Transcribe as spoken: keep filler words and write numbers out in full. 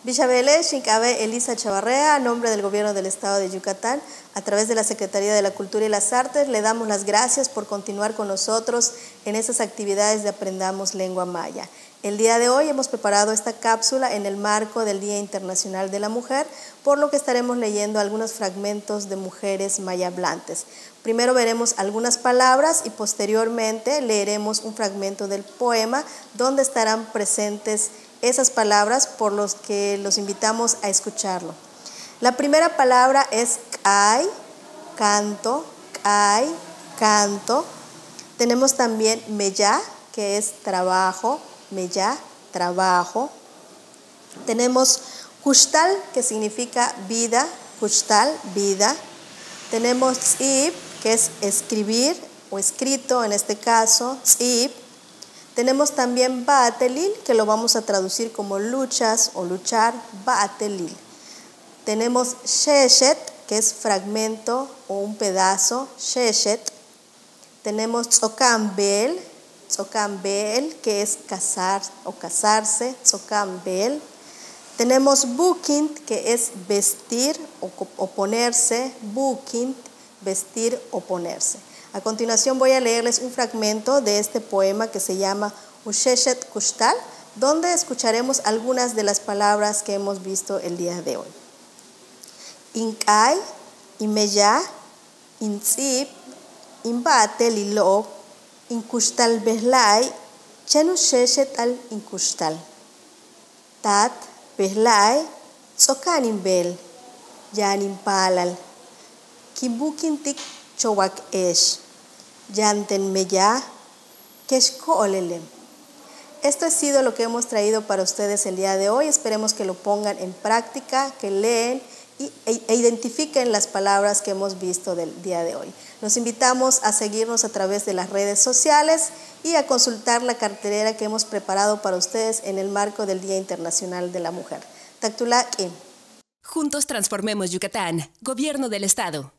Bix a beele'ex, in k'aaba'e' Elisa Chavarrea, a nombre del Gobierno del Estado de Yucatán, a través de la Secretaría de la Cultura y las Artes, le damos las gracias por continuar con nosotros en esas actividades de Aprendamos Lengua Maya. El día de hoy hemos preparado esta cápsula en el marco del Día Internacional de la Mujer, por lo que estaremos leyendo algunos fragmentos de mujeres mayablantes. Primero veremos algunas palabras y posteriormente leeremos un fragmento del poema donde estarán presentes esas palabras por los que los invitamos a escucharlo. La primera palabra es k'ai, canto, k'ai, canto. Tenemos también meyá, que es trabajo, meyá, trabajo. Tenemos kuxtal, que significa vida, kuxtal, vida. Tenemos ts'íib, que es escribir o escrito en este caso, ts'íib. Tenemos también ba'atelil, que lo vamos a traducir como luchas o luchar, ba'atelil. Tenemos xéexet, que es fragmento o un pedazo, xéexet. Tenemos ts'oka'an beel, ts'oka'an beel, que es casar o casarse, ts'oka'an beel. Tenemos buukint, que es vestir o, co- o ponerse, buukint, vestir o ponerse. A continuación voy a leerles un fragmento de este poema que se llama U xéexet kuxtal, donde escucharemos algunas de las palabras que hemos visto el día de hoy. In k'ai, in meyaj, in ts'íib, in ba'atelilo'ob, in kuxtal bejla'e', chéen u xéexeta'al in kuxtal. Taat, bejla'e', ts'oka'an in beel, yaan in paalal, kin buukintik chowak eex, yaan ten meyaj, kex ko'olelem. Esto ha sido lo que hemos traído para ustedes el día de hoy. Esperemos que lo pongan en práctica, que leen y, e, e identifiquen las palabras que hemos visto del día de hoy. Los invitamos a seguirnos a través de las redes sociales y a consultar la cartelera que hemos preparado para ustedes en el marco del Día Internacional de la Mujer. Taktula k'iin. Juntos transformemos Yucatán. Gobierno del Estado.